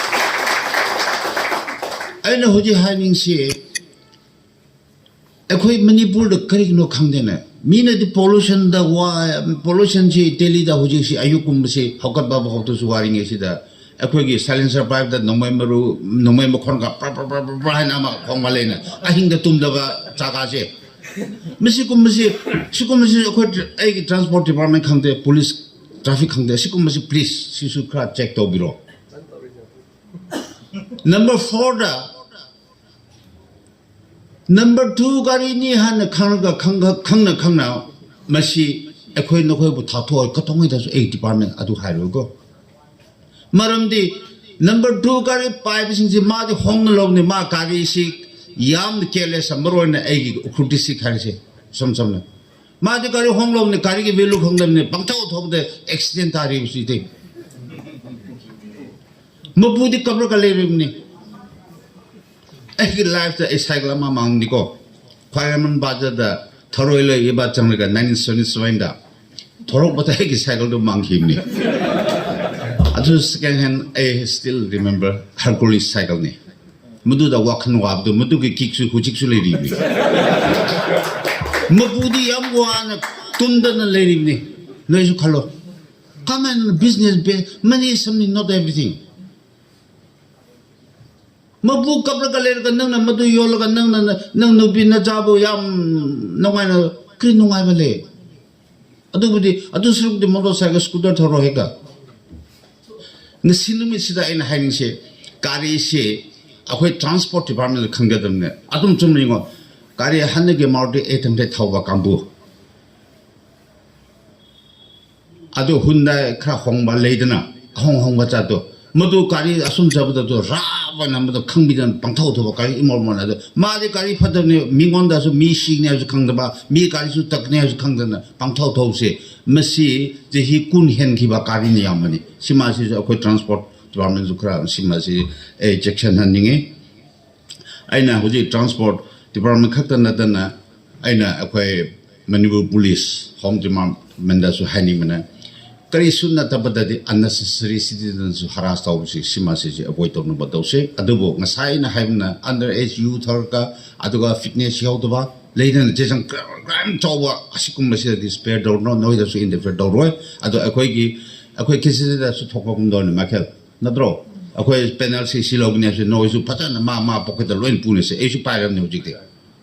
ꯑꯩꯅ ꯍꯧꯖꯤꯛ ꯍꯥꯏꯅꯤꯡꯁꯤ, ꯑꯩꯈꯣꯏ ꯃꯅꯤꯄꯨꯔꯗ ꯀꯔꯤꯒꯤꯅꯣ ꯈꯪꯗꯦꯅꯦ, ꯃꯤꯅꯗꯤ ꯄꯣꯂꯨꯁꯟꯗ ꯋꯥ, ꯄꯣꯂꯨꯁꯟꯁꯤ ꯗꯦꯜꯂꯤꯗ ꯍꯧꯖꯤꯛꯁꯤ ꯑꯌꯨꯛꯀꯨꯝꯕꯁꯤ ꯍꯧꯒꯠꯄ ꯐꯥꯎꯗꯁꯨ ꯋꯥꯔꯤꯉꯩꯁꯤꯗ ꯑꯩꯈꯣꯏꯒꯤ ꯁꯥꯏꯂꯦꯟꯁꯔ ꯄꯥꯏꯞꯇ ꯅꯣꯡꯃꯩ ꯃꯔꯨ, ꯅꯣꯡꯃꯩ ꯃꯈꯣꯟꯒ ꯄ꯭ꯔ ꯄ꯭ꯔ ꯄ꯭ꯔ ꯄ꯭ꯔ ꯄ꯭ꯔ ꯍꯥꯏꯅ ꯑꯃ ꯈꯣꯡꯕ ꯂꯩꯅ ꯑꯍꯤꯡꯗ ꯇꯨꯝꯗꯕ ꯖꯒꯥꯁꯦ꯫ ꯃꯁꯤꯒꯨꯝꯕꯁꯤ, ꯁꯤꯒꯨꯝꯕꯁꯤ ꯑꯩꯈꯣꯏ, ꯑꯩꯒꯤ ꯇ꯭ꯔꯥꯟꯁꯄꯣꯔꯠ ꯗꯤꯄꯥꯔꯠꯃꯦꯟ ꯈꯪꯗꯦ, ꯄꯨꯂꯤꯁ, ꯇ꯭ꯔꯥꯐꯤꯛ ꯈꯪꯗꯦ, ꯁꯤꯒꯨꯝꯕꯁꯤ ꯄ꯭ꯂꯤꯖ ꯁꯤꯁꯨ ꯈꯔ ꯆꯦꯛ ꯇꯧꯕꯤꯔꯣ꯫ ꯅꯝꯕꯔ ꯐꯣꯔꯗ, ꯅꯝꯕꯔ ꯇꯨ ꯒꯥꯔꯤꯅꯤ ꯍꯥꯏꯅ ꯈꯪꯉꯒ, ꯈꯪꯉ-, ꯈꯪꯅ ꯈꯪꯅ ꯃꯁꯤ ꯑꯩꯈꯣꯏ ꯅꯈꯣꯏꯕꯨ ꯊꯥꯊꯣꯛꯑꯣꯏ, ꯀꯩꯗꯧꯉꯩꯗꯁꯨ ꯑꯩ ꯗꯤꯄꯥꯔꯠꯃꯦꯟ ꯑꯗꯨ ꯍꯥꯏꯔꯣꯏꯀꯣ꯫ ꯃꯔꯝꯗꯤ ꯅꯝꯕꯔ ꯇꯨ ꯒꯥꯔꯤ ꯄꯥꯏꯕꯁꯤꯡꯁꯤ ꯃꯥꯗꯤ ꯍꯣꯡꯅ ꯂꯧꯕꯅꯤ, ꯃꯥ ꯒꯥꯔꯤꯁꯤ ꯌꯥꯝꯅ ꯀꯦꯌꯔꯂꯦꯁ, ꯃꯔꯨ ꯑꯣꯏꯅ ꯑꯩꯒꯤ ꯎꯈ꯭ꯔꯨꯜ ꯗꯤꯁꯇ꯭ꯔꯤꯛ ꯍꯥꯏꯔꯤꯁꯦ꯫ ꯏꯁꯝ ꯁꯝꯅ ꯃꯥꯗꯤ ꯒꯥꯔꯤ ꯍꯣꯡꯂꯕꯅꯤ, ꯒꯥꯔꯤꯒꯤ ꯚꯦꯂꯨ ꯈꯪꯗꯕꯅꯤ, ꯄꯪꯊꯧ ꯊꯧꯕꯗ ꯑꯦꯛꯁꯤꯗꯦꯟ ꯇꯥꯔꯤꯕꯁꯤꯗꯤ꯫ ꯃꯄꯨꯗꯤ ꯀꯞꯂꯒ ꯂꯩꯔꯤꯕꯅꯤ꯫ ꯑꯩꯒꯤ ꯂꯥꯏꯐꯇ ꯑꯩ ꯁꯥꯏꯀꯜ ꯑꯃ ꯃꯥꯡꯅꯤꯀꯣ꯫ ꯈ꯭ꯋꯥꯏꯔꯝꯕꯟ ꯕꯖꯥꯔꯗ ꯊꯔꯣꯏ ꯂꯩꯕ ꯆꯪꯂꯒ ꯅꯥꯏꯟꯇꯤꯟ ꯁꯚꯦꯟꯇꯤ ꯁꯚꯦꯟꯗ ꯊꯣꯔꯛꯄꯗ ꯑꯩꯒꯤ ꯁꯥꯏꯀꯜꯗꯨ ꯃꯥꯡꯈꯤꯕꯅꯤ꯫ ꯑꯗꯨ ꯁꯦꯀꯦꯟ ꯍꯦꯟ, ꯑꯩ ꯁ꯭ꯇꯤꯜ ꯔꯤꯃꯦꯝꯕꯔ, ꯍꯔꯀꯨꯂꯤꯁ ꯁꯥꯏꯀꯜꯅꯤ꯫ ꯃꯗꯨꯗ ꯋꯥꯈꯜ ꯋꯥꯕꯗꯨ, ꯃꯗꯨꯒꯤ ꯀꯤꯛꯁꯨ ꯍꯧꯖꯤꯛꯁꯨ ꯂꯩꯔꯤꯕꯅꯤ꯫ ꯃꯄꯨꯗꯤ ꯌꯥꯝ ꯋꯥꯅ ꯇꯨꯝꯗꯅ ꯂꯩꯔꯤꯕꯅꯤ꯫ ꯅꯣꯏꯁꯨ ꯈꯜꯂꯣ꯫ Come and business, be-, money is something, not everything. ꯃꯄꯨ ꯀꯞꯂꯒ ꯂꯩꯔꯒ ꯅꯪꯅ ꯃꯗꯨ ꯌꯣꯜꯂꯒ ꯅꯪꯅ, ꯅꯪ ꯅꯨꯄꯤ ꯅꯆꯥꯕꯨ ꯌꯥꯝ ꯅꯨꯡꯉꯥꯏꯅ, ꯀꯔꯤ ꯅꯨꯡꯉꯥꯏꯕ ꯂꯩ? ꯑꯗꯨꯕꯨꯗꯤ, ꯑꯗꯨ ꯁꯔꯨꯛꯇꯤ motorcycle, scooter ꯊꯧꯔꯣ ꯍꯦꯛꯇ꯫ ꯉꯁꯤ ꯅꯨꯃꯤꯠꯁꯤꯗ ꯑꯩꯅ ꯍꯥꯏꯅꯤꯡꯁꯦ, ꯒꯥꯔꯤꯁꯤ ꯑꯩꯈꯣꯏ transport department ꯈꯪꯒꯗꯕꯅꯦ꯫ ꯑꯗꯨꯝ ꯆꯨꯝꯅ ꯌꯦꯡꯉꯣ, ꯒꯥꯔꯤ ꯍꯥꯟꯅꯒꯤ Maruti eight hundred ꯊꯧꯕ ꯀꯥꯡꯕꯨ, ꯑꯗꯨ Hyundai ꯈꯔ ꯍꯣꯡꯕ ꯂꯩꯗꯅ, ꯑꯍꯣꯡ ꯍꯣꯡꯕ ꯖꯥꯠꯇꯣ, ꯃꯗꯨ ꯒꯥꯔꯤ ꯑꯁꯨꯝ ꯆꯠꯄꯗ ꯑꯗꯨ ꯔꯥꯞ ꯑꯅ ꯃꯗꯨ ꯈꯪꯕꯤꯗꯅ ꯄꯪꯊꯧ ꯊꯧꯕ ꯒꯥꯔꯤ ꯏꯃꯣꯠ ꯃꯣꯠꯅ ꯑꯗꯨ, ꯃꯥꯗꯤ ꯒꯥꯔꯤ ꯐꯠꯇꯕꯅꯤ, ꯃꯤꯉꯣꯟꯗꯁꯨ ꯃꯤ ꯁꯤꯒꯅꯤ ꯍꯥꯏꯕꯁꯨ ꯈꯪꯗꯕ, ꯃꯤ ꯒꯥꯔꯤꯁꯨ ꯇꯛꯀꯅꯤ ꯍꯥꯏꯕꯁꯨ ꯈꯪꯗꯅ ꯄꯪꯊꯧ ꯊꯧꯕꯁꯦ, ꯃꯁꯤ ꯆꯍꯤ ꯀꯨꯟ ꯍꯦꯟꯈꯤꯕ ꯒꯥꯔꯤꯅ ꯌꯥꯝꯕꯅꯤ꯫ ꯁꯤꯃꯁꯤꯁꯨ ꯑꯩꯈꯣꯏ transport departmentꯁꯨ ꯈꯔ ꯁꯤꯃꯁꯤ ꯑꯩ ꯆꯦꯛꯁꯤꯟꯍꯟꯅꯤꯡꯉꯤ꯫ ꯑꯩꯅ ꯍꯧꯖꯤꯛ transport department ꯈꯛꯇ ꯅꯠꯇꯅ, ꯑꯩꯅ ꯑꯩꯈꯣꯏ ꯃꯅꯤꯄꯨꯔ police, home departmentꯗꯁꯨ ꯍꯥꯏꯅꯤꯡꯕꯅ, ꯀꯔꯤꯁꯨ ꯅꯠꯇꯕꯗꯗꯤ unnecessary citizenꯁꯨ harass ꯇꯧꯕꯁꯤ, ꯁꯤꯃꯁꯤꯁꯤ avoid ꯇꯧꯅꯕ ꯇꯧꯁꯤ꯫ ꯑꯗꯨꯕꯨ ꯉꯁꯥꯏ ꯑꯩꯅ ꯍꯥꯏꯕꯅ, under age youth ꯊꯧꯔꯒ, ꯑꯗꯨꯒ fitness ꯌꯥꯎꯗꯕ ꯂꯩꯗꯅ, ꯆꯦꯆꯪ crime ꯆꯥꯎꯕ ꯑꯁꯤꯒꯨꯝꯕꯁꯤꯗꯗꯤ spare ꯇꯧꯔꯅꯣ, ꯅꯣꯏꯗꯁꯨ interfere ꯇꯧꯔꯣꯏ꯫ ꯑꯗꯣ ꯑꯩꯈꯣꯏꯒꯤ, ꯑꯩꯈꯣꯏ ꯀꯦꯁꯤꯗꯁꯨ ꯊꯣꯛꯄꯒꯨꯝꯗꯧꯅꯤ, ꯃꯥꯏꯀꯦꯜ, ꯅꯠꯇ꯭ꯔꯣ? ꯑꯩꯈꯣꯏ penalty ꯁꯤ ꯂꯧꯒꯅꯤ ꯍꯥꯏꯕꯁꯤ ꯅꯣꯏꯁꯨ ꯐꯖꯅ ꯃꯥ ꯃꯥ pocketꯇ ꯂꯣꯏꯅ ꯄꯨꯅꯁꯦ꯫ ꯑꯩꯁꯨ ꯄꯥꯏꯔꯕꯅꯤ ꯍꯧꯖꯤꯛꯇꯤ꯫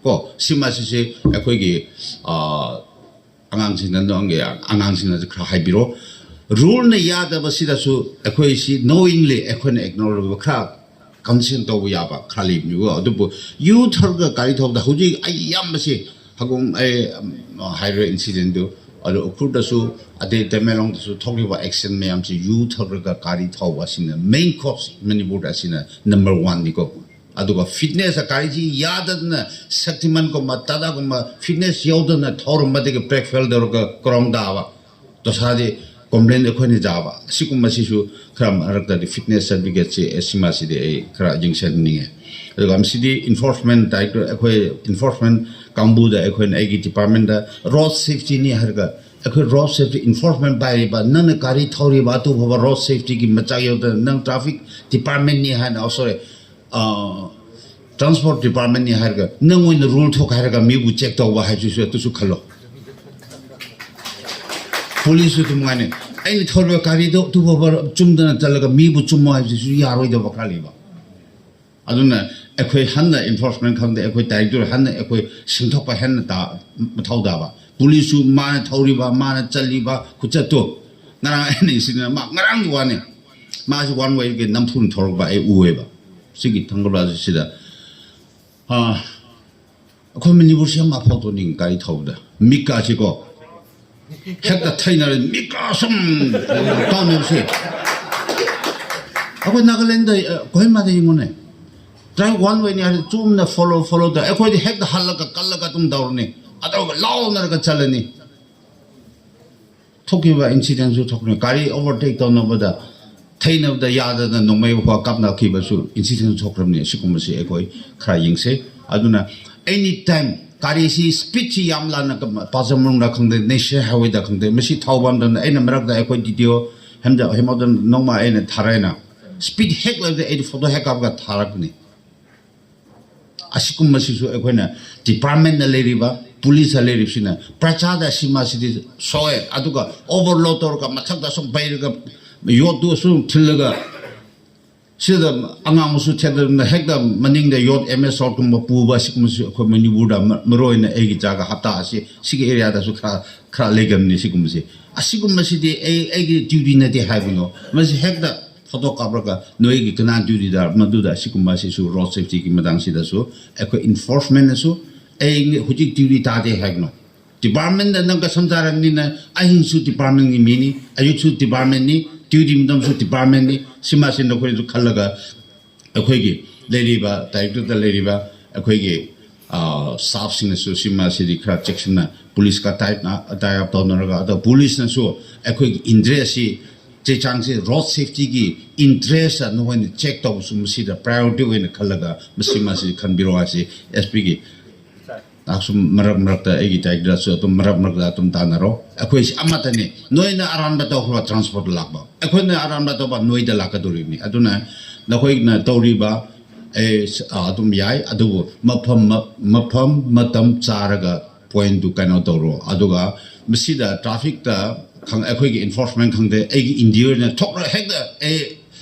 ꯀꯣ, ꯁꯤꯃꯁꯤꯁꯦ ꯑꯩꯈꯣꯏꯒꯤ, ꯑꯥ, ꯑꯉꯥꯡꯁꯤꯡꯅ, ꯅꯪꯒꯤ ꯑꯉꯥꯡꯁꯤꯡꯅꯁꯨ ꯈꯔ ꯍꯥꯏꯕꯤꯔꯣ꯫ Ruleꯅ ꯌꯥꯗꯕꯁꯤꯗꯁꯨ ꯑꯩꯈꯣꯏꯁꯤ knowingly ꯑꯩꯈꯣꯏꯅ ignore ꯇꯧꯕ, ꯈꯔ concern ꯇꯧꯕ ꯌꯥꯕ ꯈꯔ ꯂꯩꯕꯅꯤꯀꯣ꯫ ꯑꯗꯨꯕꯨ ꯌꯨ ꯊꯛꯂꯒ ꯒꯥꯔꯤ ꯊꯧꯕꯗ ꯍꯧꯖꯤꯛ ꯑꯩ ꯑꯌꯥꯝꯕꯁꯤ ꯍꯒꯣꯡ ꯑꯩ, ꯎꯝ, ꯍꯥꯏꯔꯤꯕ incidentꯗꯨ, ꯑꯗꯨ ꯎꯈ꯭ꯔꯨꯜꯗꯁꯨ, ꯑꯗꯩ ꯇꯃꯦꯡꯂꯣꯡꯗꯁꯨ ꯊꯣꯛꯂꯤꯕ accident ꯃꯌꯥꯝꯁꯤ ꯌꯨ ꯊꯛꯂꯒ ꯒꯥꯔꯤ ꯊꯧꯕ ꯑꯁꯤꯅ main cause, ꯃꯅꯤꯄꯨꯔꯗ ꯑꯁꯤꯅ number oneꯅꯤꯀꯣ꯫ ꯑꯗꯨꯒ fitnessꯇ ꯒꯥꯔꯤꯁꯤ ꯌꯥꯗꯗꯅ, Shaktimanꯒꯨꯝꯕ, Tataꯒꯨꯝꯕ fitness ꯌꯥꯎꯗꯅ ꯊꯧꯔꯝꯕꯗꯒꯤ brake fail ꯇꯧꯔꯒ ꯀ꯭ꯔꯣꯡ ꯇꯥꯕ, ꯗꯣꯁꯥꯗꯤ complain ꯑꯩꯈꯣꯏꯅ ꯆꯥꯕ꯫ ꯑꯁꯤꯒꯨꯝꯕꯁꯤꯁꯨ ꯈꯔ ꯃꯔꯛꯇꯗꯤ fitness certificateꯁꯤ, ꯑꯦ, ꯁꯤꯃꯁꯤꯗꯤ ꯑꯩ ꯈꯔ ꯌꯦꯡꯁꯤꯟꯅꯤꯡꯉꯦ꯫ ꯑꯗꯨꯒ ꯃꯁꯤꯗꯤ enforcement director, ꯑꯩꯈꯣꯏ enforcement ꯀꯥꯡꯕꯨꯗ ꯑꯩꯈꯣꯏꯅ ꯑꯩꯒꯤ departmentꯇ road safetyꯅꯤ ꯍꯥꯏꯔꯒ, ꯑꯩꯈꯣꯏ road safety enforcement ꯄꯥꯏꯔꯤꯕ, ꯅꯪꯅ ꯒꯥꯔꯤ ꯊꯧꯔꯤꯕ ꯑꯗꯨ ꯐꯥꯎꯕ road safetyꯒꯤ ꯃꯆꯥꯛ ꯌꯥꯎꯗꯅ, ꯅꯪ traffic departmentꯅꯤ ꯍꯥꯏꯅ, oh, sorry, ꯑ, transport departmentꯅꯤ ꯍꯥꯏꯔꯒ, ꯅꯪ ꯑꯣꯏꯅ rule ꯊꯣꯛ ꯍꯥꯏꯔꯒ ꯃꯤꯕꯨ check ꯇꯧꯕ ꯍꯥꯏꯕꯁꯤꯁꯨ ꯑꯗꯨꯁꯨ ꯈꯜꯂꯣ꯫ Policeꯁꯨ ꯑꯗꯨꯝ ꯉꯥꯏꯅꯩ꯫ ꯑꯩꯅ ꯊꯧꯔꯤꯕ ꯒꯥꯔꯤꯗꯣ ꯑꯗꯨ ꯐꯥꯎꯕ ꯆꯨꯝꯗꯅ ꯆꯠꯂꯒ ꯃꯤꯕꯨ ꯆꯨꯝꯃꯣ ꯍꯥꯏꯕꯁꯤꯁꯨ ꯌꯥꯔꯣꯏꯗꯕ ꯈꯔ ꯂꯩꯕ꯫ ꯑꯗꯨꯅ ꯑꯩꯈꯣꯏ ꯍꯟꯅ enforcement ꯈꯪꯗꯦ, ꯑꯩꯈꯣꯏ director ꯍꯟꯅ ꯑꯩꯈꯣꯏ ꯁꯤꯡꯊꯣꯛꯄ ꯍꯦꯟꯅ ꯇꯥ-, ꯃꯊꯧ ꯇꯥꯕ꯫ ꯄꯨꯂꯤꯁꯁꯨ ꯃꯥꯅ ꯊꯧꯔꯤꯕ, ꯃꯥꯅ ꯆꯠꯂꯤꯕ ꯈꯨꯆꯠꯇꯣ, ꯉꯔꯥꯡ ꯑꯩꯅ ꯏꯟꯁꯤꯗꯦꯟ ꯑꯃ, ꯉꯔꯥꯡꯒꯤ ꯋꯥꯅꯤ, ꯃꯥꯁꯤ ꯋꯥꯟ ꯋꯦꯒꯤ ꯅꯝꯐꯨꯅ ꯊꯧꯔꯛꯄ ꯑꯩ ꯎꯑꯦꯕ꯫ ꯁꯤꯒꯤ ꯊꯪꯒꯥꯜ ꯕꯖꯥꯔ ꯁꯤꯗ, ꯑꯥ, ꯑꯩꯈꯣꯏ ꯃꯅꯤꯄꯨꯔꯁꯤ ꯌꯥꯝ ꯐꯥꯎꯊꯣꯛꯅꯤꯡꯉꯤ ꯒꯥꯔꯤ ꯊꯧꯕꯗ꯫ ꯃꯤꯠꯀꯥꯁꯤꯀꯣ ꯍꯦꯛꯇ ꯊꯩꯅꯔꯦ, ꯃꯤꯠꯀꯥ ꯁꯨꯝ ꯇꯧꯅꯕꯁꯦ꯫ ꯑꯩꯈꯣꯏ ꯅꯥꯒꯥꯂꯦꯟꯗ, ꯑ, ꯀꯣꯍꯤꯃꯥꯗ ꯌꯦꯡꯉꯨꯅꯦ, ꯗ꯭ꯔꯥꯏꯚ ꯋꯥꯟ ꯋꯦꯅꯤ ꯍꯥꯏꯔꯗꯤ ꯆꯨꯝꯅ ꯐꯣꯂꯣ ꯐꯣꯂꯣ ꯇꯧ꯫ ꯑꯩꯈꯣꯏꯗꯤ ꯍꯦꯛꯇ ꯍꯜꯂꯒ ꯀꯜꯂꯒ ꯑꯗꯨꯝ ꯇꯧꯔꯅꯤ, ꯑꯗꯨꯒ ꯂꯥꯎꯅꯔꯒ ꯆꯠꯂꯅꯤ꯫ ꯊꯣꯛꯈꯤꯕ ꯏꯟꯁꯤꯗꯦꯟꯁꯨ ꯊꯣꯛꯈ꯭ꯔꯦ꯫ ꯒꯥꯔꯤ ꯑꯣꯚꯔꯇꯦꯛ ꯇꯧꯅꯕꯗ, ꯊꯩꯅꯕꯗ ꯌꯥꯗꯅ ꯅꯣꯡꯃꯩ ꯐꯥꯎ ꯀꯥꯞꯅꯈꯤꯕꯁꯨ ꯏꯟꯁꯤꯗꯦꯟ ꯊꯣꯛꯈ꯭ꯔꯕꯅꯤ꯫ ꯑꯁꯤꯒꯨꯝꯕꯁꯤ ꯑꯩꯈꯣꯏ ꯈꯔ ꯌꯦꯡꯁꯦ꯫ ꯑꯗꯨꯅ ꯑꯦꯅꯤ ꯇꯥꯏꯝ ꯒꯥꯔꯤꯁꯤ ꯁ꯭ꯄꯤꯠꯁꯤ ꯌꯥꯝ ꯂꯥꯟꯅ ꯀ-, ꯄꯥꯖꯝ ꯃꯅꯨꯡꯗ ꯈꯪꯗꯦ, ꯅꯦꯁꯅꯦꯜ ꯍꯥꯏꯋꯦꯗ ꯈꯪꯗꯦ, ꯃꯁꯤ ꯊꯧꯕ ꯃꯇꯝꯗ ꯑꯩꯅ ꯃꯔꯛꯇ ꯑꯩꯈꯣꯏ ꯗꯤ ꯇꯤ ꯑꯣ ꯍꯦꯝꯗ, ꯍꯦꯃꯧꯗ ꯅꯣꯡꯃ ꯑꯩꯅ ꯊꯥꯔꯛꯑꯦꯅ, ꯁ꯭ꯄꯤꯠ ꯍꯦꯛ ꯂꯩꯕꯗ ꯑꯩꯗꯤ ꯐꯣꯇꯣ ꯍꯦꯛ ꯀꯥꯞꯄꯒ ꯊꯥꯔꯛꯄꯅꯤ꯫ ꯑꯁꯤꯒꯨꯝꯕꯁꯤꯁꯨ ꯑꯩꯈꯣꯏꯅ ꯗꯤꯄꯥꯔꯠꯃꯦꯟꯗ ꯂꯩꯔꯤꯕ, ꯄꯨꯂꯤꯁꯇ ꯂꯩꯔꯤꯕꯁꯤꯅ ꯄ꯭ꯔꯖꯥꯗ ꯁꯤꯃꯁꯤꯗꯤ ꯁꯣꯛꯑꯦ꯫ ꯑꯗꯨꯒ ꯑꯣꯚꯔꯂꯣꯗ ꯇꯧꯔꯒ ꯃꯊꯛꯇ ꯁꯨꯝ ꯄꯩꯔꯒ ꯌꯣꯠꯇꯨ ꯁꯨꯝ ꯊꯤꯜꯂꯒ ꯁꯤꯗ ꯑꯉꯥꯡꯁꯨ ꯊꯦꯠꯇꯅ ꯍꯦꯛꯇ ꯃꯅꯤꯡꯗ ꯌꯣꯠ ꯑꯦꯝ ꯑꯦꯁ ꯁꯣꯔꯠꯀꯨꯝꯕ ꯄꯨꯕ, ꯁꯤꯒꯨꯝꯕꯁꯤ ꯑꯩꯈꯣꯏ ꯃꯅꯤꯄꯨꯔꯗ ꯃ-, ꯃꯔꯨ ꯑꯣꯏꯅ ꯑꯩꯒꯤ ꯖꯒꯥ ꯍꯞꯇꯥ ꯑꯁꯤ ꯁꯤꯒꯤ ꯑꯦꯔꯤꯌꯥꯗꯁꯨ ꯈꯔ, ꯈꯔ ꯂꯩꯒꯟꯕꯅꯤ꯫ ꯁꯤꯒꯨꯝꯕꯁꯤ, ꯑꯁꯤꯒꯨꯝꯕꯁꯤꯗꯤ ꯑꯩ, ꯑꯩꯒꯤ ꯗ꯭ꯌꯨꯇꯤ ꯅꯠꯇꯦ ꯍꯥꯏꯕꯅꯣ꯫ ꯃꯁꯤ ꯍꯦꯛꯇ ꯐꯣꯇꯣ ꯀꯥꯞꯂꯒ ꯅꯣꯏꯒꯤ ꯀꯅꯥ ꯗ꯭ꯌꯨꯇꯤꯗ ꯃꯗꯨꯗ ꯑꯁꯤꯒꯨꯝꯕ ꯑꯁꯤꯁꯨ ꯔꯣꯗ ꯁꯦꯐꯇꯤꯒꯤ ꯃꯇꯥꯡꯁꯤꯗꯁꯨ ꯑꯩꯈꯣꯏ ꯏꯟꯐꯣꯔꯁꯃꯦꯟꯅꯁꯨ ꯑꯩ ꯍꯧꯖꯤꯛ ꯗ꯭ꯌꯨꯇꯤ ꯇꯥꯗꯦ ꯍꯥꯏꯒꯅꯣ꯫ ꯗꯤꯄꯥꯔꯠꯃꯦꯟꯗ ꯅꯪ ꯀꯁꯝ ꯆꯥꯔꯕꯅꯤꯅ ꯑꯍꯤꯡꯁꯨ ꯗꯤꯄꯥꯔꯠꯃꯦꯟꯒꯤ ꯃꯤꯅꯤ, ꯑꯌꯨꯛꯁꯨ ꯗꯤꯄꯥꯔꯠꯃꯦꯟꯅꯤ, ꯗ꯭ꯌꯨꯇꯤ ꯃꯇꯝꯁꯨ ꯗꯤꯄꯥꯔꯠꯃꯦꯟꯅꯤ꯫ ꯁꯤꯃꯁꯤ ꯅꯈꯣꯏꯁꯨ ꯈꯜꯂꯒ ꯑꯩꯈꯣꯏꯒꯤ ꯂꯩꯔꯤꯕ ꯗꯥꯏꯔꯦꯛꯇꯔꯗ ꯂꯩꯔꯤꯕ ꯑꯩꯈꯣꯏꯒꯤ, ꯑ, ꯁ꯭ꯇꯥꯐꯁꯤꯡꯅꯁꯨ ꯁꯤꯃꯁꯤꯗꯤ ꯈꯔ ꯆꯦꯛꯁꯤꯟꯅ ꯄꯨꯂꯤꯁꯀ ꯇꯥꯏꯞꯅ, ꯇꯥꯏ ꯑꯞ ꯇꯧꯅꯔꯒ, ꯑꯗ ꯄꯨꯂꯤꯁꯅꯁꯨ ꯑꯩꯈꯣꯏꯒꯤ ꯏꯟꯇꯔꯦꯁꯁꯤ ꯆꯦ ꯆꯥꯡꯁꯦ ꯔꯣꯗ ꯁꯦꯐꯇꯤꯒꯤ ꯏꯟꯇꯔꯦꯁꯇ ꯅꯈꯣꯏꯅ ꯆꯦꯛ ꯇꯧꯕꯁꯨ ꯃꯁꯤꯗ ꯄ꯭ꯔꯥꯏꯌꯣꯔꯤꯇꯤ ꯑꯣꯏꯅ ꯈꯜꯂꯒ ꯃꯁꯤ, ꯃꯁꯤ ꯈꯟꯕꯤꯔꯣ ꯍꯥꯏꯁꯤ ꯑꯦꯁ ꯄꯤꯒꯤ ꯅꯍꯥꯛꯁꯨ ꯃꯔꯛ ꯃꯔꯛꯇ ꯑꯩꯒꯤ ꯗꯥꯏꯔꯦꯛꯇꯔꯁꯨ ꯑꯗꯨꯝ ꯃꯔꯛ ꯃꯔꯛꯇ ꯑꯗꯨꯝ ꯇꯥꯟꯅꯔꯣ꯫ ꯑꯩꯈꯣꯏꯁꯤ ꯑꯃꯠꯇꯅꯤ꯫ ꯅꯣꯏꯅ ꯑꯔꯥꯟꯕ ꯇꯧꯈ꯭ꯔꯕ ꯇ꯭ꯔꯥꯟꯁꯄꯣꯔꯠꯇ ꯂꯥꯛꯄ, ꯑꯩꯈꯣꯏꯅ ꯑꯔꯥꯟꯕ ꯇꯧꯕ ꯅꯣꯏꯗ ꯂꯥꯛꯀꯗꯧꯔꯤꯕꯅꯤ꯫ ꯑꯗꯨꯅ ꯅꯈꯣꯏꯅ ꯇꯧꯔꯤꯕ, ꯑꯦ, ꯁ-, ꯑ, ꯑꯗꯨꯝ ꯌꯥꯏ, ꯑꯗꯨꯕꯨ ꯃꯐꯝ, ꯃ-, ꯃꯐꯝ ꯃꯇꯝ ꯆꯥꯔꯒ ꯄꯣꯏꯟꯗꯨ ꯀꯩꯅꯣ ꯇꯧꯔꯣ꯫ ꯑꯗꯨꯒ ꯃꯁꯤꯗ ꯇ꯭ꯔꯥꯐꯤꯛꯇ ꯈꯪ-, ꯑꯩꯈꯣꯏꯒꯤ ꯏꯟꯐꯣꯔꯁꯃꯦꯟ ꯈꯪꯗꯦ, ꯑꯩꯒꯤ ꯏꯟꯗꯤꯌꯔꯅ ꯊꯣꯛꯂ ꯍꯦꯛꯇ ꯑꯦ,